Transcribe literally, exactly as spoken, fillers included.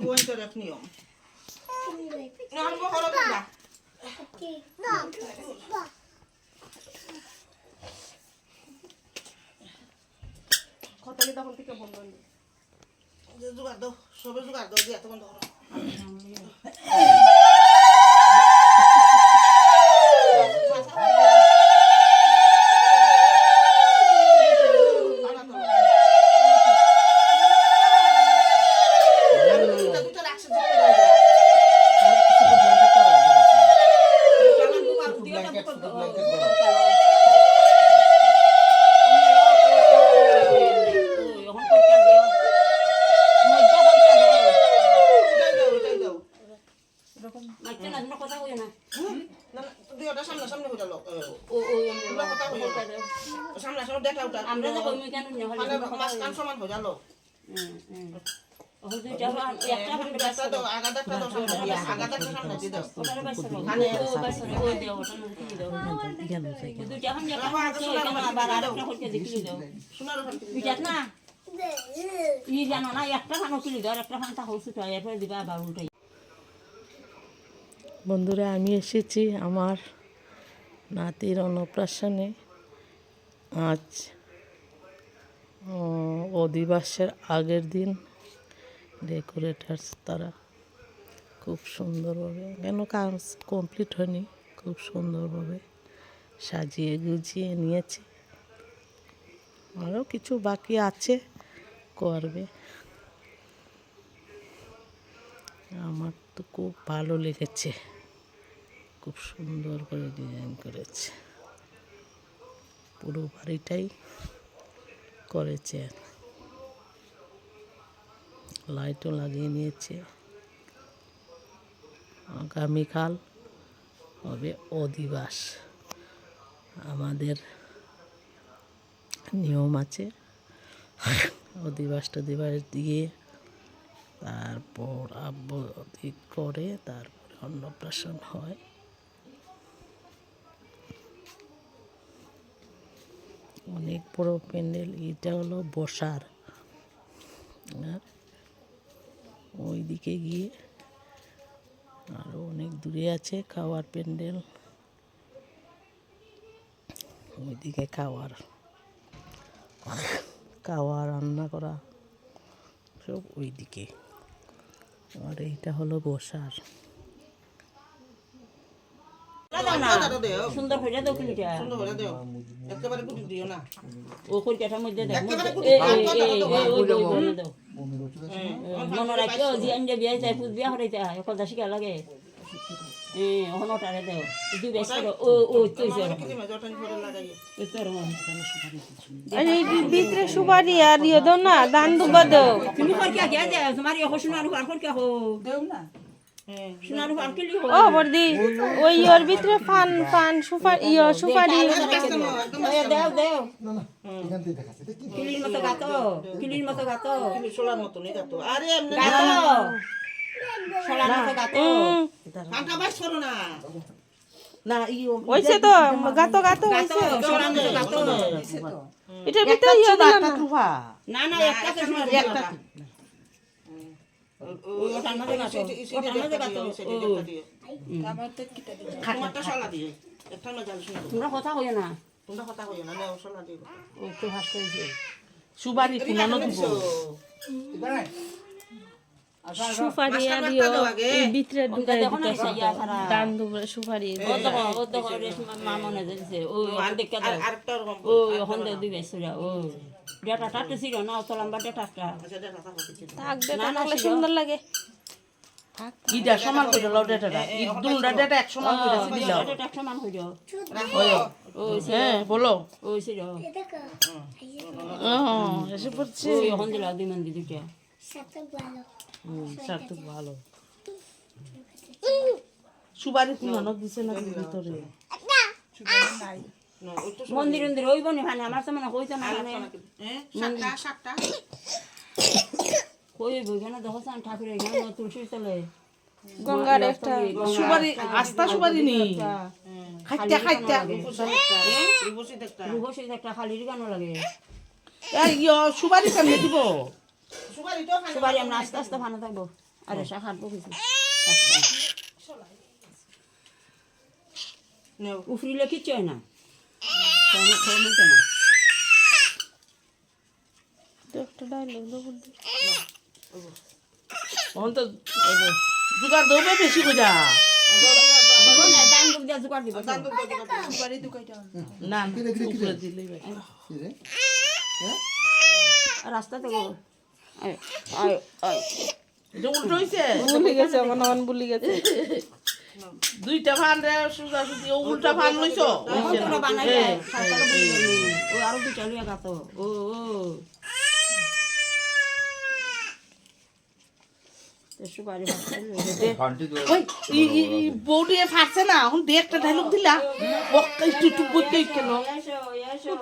বইনটার এক নিয়ম। না, আরম্ভ করো তোমরা। কথা কি তখন থেকে বন্ধ হইল? যে জোগাড় দাও, সবে জোগাড় দাও, দিয়া তখন ধরো। না, না, দুইটা সামনাসামনি হয়ে গেল। ও, ও, আমরা কথা হয়ে গেল। সামনাসামনি দেখা উঠা। আমরা তো কইমু কেন না, মানে মাঝখান সমান হয়ে গেল। হুম, হুম। ওই দুইটা হন, একটা হন, একটা দাও, আগাদারটা দাও, সামনে দিয়ে, আগাদারটা সামনে দিয়ে দাও। ওটার বাইরে দাও। মানে ও, বাইরে দাও, ওটা না দিয়ে দাও। দুইটা হন, একটা রাখো, আগে হন, শোনা, আবার আরেকটা হইতে দেখিয়ে দাও। শোনা, দুইটা না? ই জানো না, একটা হন কিনে দাও, আর একটা হন তা হচ্ছে তো, এরপরে দিবা আবার উল্টাই। বন্ধুরা, আমি এসেছি আমার নাতির অন্নপ্রাশনে। আজ, উম, অধিবাসের আগের দিন। ডেকোরেটার্স তারা খুব সুন্দরভাবে, কেন কাজ কমপ্লিট হয়নি, খুব সুন্দরভাবে সাজিয়ে গুজিয়ে নিয়েছে। আরও কিছু বাকি আছে, করবে। আমার তো খুব ভালো লেগেছে, খুব সুন্দর করে ডিজাইন করেছে, পুরো বাড়িটাই করেছে। লাইটও লাগিয়ে নিয়েছে। আগামীকাল হবে অধিবাস। আমাদের নিয়ম আছে, অধিবাস টধিবাস দিয়ে তারপর আব্বদি করে তারপরে অন্নপ্রাশন হয়। অনেক বড় প্যান্ডেল। এটা হলো বসার, আর ওইদিকে গিয়ে আরও অনেক দূরে আছে খাওয়ার প্যান্ডেল। ওইদিকে খাওয়ার, খাওয়া রান্না করা সব ওইদিকে। আর এইটা হলো বসার। দাও না, সুন্দর করে দাও কিলিটা। সুন্দর করে দাও। একেবারে গুটি দিও না। ও কলিটার মধ্যে দাও, একেবারে মধ্যে। গুটি এই, এই, এই, এই, ওই, ওই, ওই, ওই, দাও। মনে রাখিও, যে আমি বিয়া যাই, ফুল বিয়া হরাইতে হয়, কথা শিখা লাগে। এ, অখন ওটারে দেও। দুই বেশ করো। ও, ও, তুই করো। আরে, এই ভিতরে সুপারি আর ইয়ে দাও না, ধান দুব্বা দাও। তুমি কর কি আগে দে, তোমার ইয়ে সোনার উপর কর কি হো? দেও না। সোনার উপর কি লিখো? ও, বর্দি, ওই ইয়ের ভিতরে পান, পান, সুপারি, ইয়ে, সুপারি। এ, দেও, দেও। না, না, এখান থেকে দেখাচ্ছে। এটা কি? কিলির মতো গাতো, কিলির মতো গাতো। কিলি শোলার মতনই গাতো। আরে, এমনি গাতো। শোলার মতো গাতো। হুম। পানটা বাইর করো না। না, ই ও-, ওইছে তো, গাতো, গাতো, গাতো, ওইছে। শোলার মতো গাতো। এটার ভিতরে একটা ইয়ে ছিল, দিলাম একটা না। টুফা। না, না, একটা তো শোলার মতো একটা গাতো। ও, ও, ওটার মাঝে গাতো, ওটার মাঝে গাতো। ও। তোমারটা শলা দিয়ে। একটা না জাল শুনো। তোমরা কথা কইও না। তোমরা কথা কইও না, নেও শলা দিয়ে। ও তো হাস করেছে। সুবারি কুনানো দিব। সুপারি আর ইয়ে, এই ভিতরে ঢুকাই দিতেছে। দান দুবরে সুপারি। ও তো, ও তো রেশমা মা মনে দিছে। ও, আর, অখন দেখে আর, দাও। আরেকটা ওরকম ও, অখন দাও দুই বেসুরা। ও। ডেটা টাটতে ছিল না, অত লম্বা ডেটা একটা। আচ্ছা, ডেটা থাকো, ঠিক আছে। থাক, ডেটা না, না, থাকলে ছিল। সুন্দর লাগে। থাক, থাক। ইটা সমান করে লও ডেটাটা। এ, এ, ই দুটা ডেটা এক সমান করে দিলাও। ডেটা এক সমান হইল। রাখো। ও, ছিল। হ্যাঁ, বলো। ও, ছিল। ও, এসে পড়ছে। ও, অখন দিলাও দুই মন্দি দুইটা। সার্থক ভালো। হুম, সার্থক ভালো। সুবারি কুনানো দিছে না ভিতরে? না। সুবারি নাই। মন্দির মন্দির হইব নি, মানে, আমার তো মনে হইতো না, মানে। হ্যাঁ, সাতটা, সাতটা। কই হইব? এখানে দেখো, সান ঠাকুর এখানে তুলসীর তলে। গঙ্গার একটা। সুবারি, আস্তা সুবারি নি। খাইতে, খাইতে। রূপসী একটা, খালির গানও লাগে। এই, ইয়ো, সুবারি কেমনে দিব? সুবারি আমরা আস্তে আস্তে ফানো থাকবো। আরে শাক হাঁটবো কিছু। নেও। উফরিলে কিচ্ছু হয় না। কমে, কমে কেন? তো একটা ডায়লগ দেবো। অখন তো জোগাড় দেবে বেশি কইরা। দিব না, দাম দিব দিয়া জোগাড় দিব। না, উপরে দিলেই ভাই। আর রাস্তা থেকে আয়, আয়, আয়। এটা উল্টো হইছে। ভুলি গেছে, মনে হয় ভুলি গেছে। দুইটা ফান রে, সোজা সুজি, ও উল্টা ফান লইছো। ও, ওটা বানাই এই, দেয়, এই, সাঁতারও এই। ভুলি গেল। ও আরো দুইটা লইয়া গাতো। ও, ও। তো সুপারি ভাত খাই লই। ওই, ই, ই, ই, বউটিয়ে ফারছে না, এখন দে একটা ডায়লগ দিলা। বক্কা একটু একটু বইতে কেন? এসো, এসো।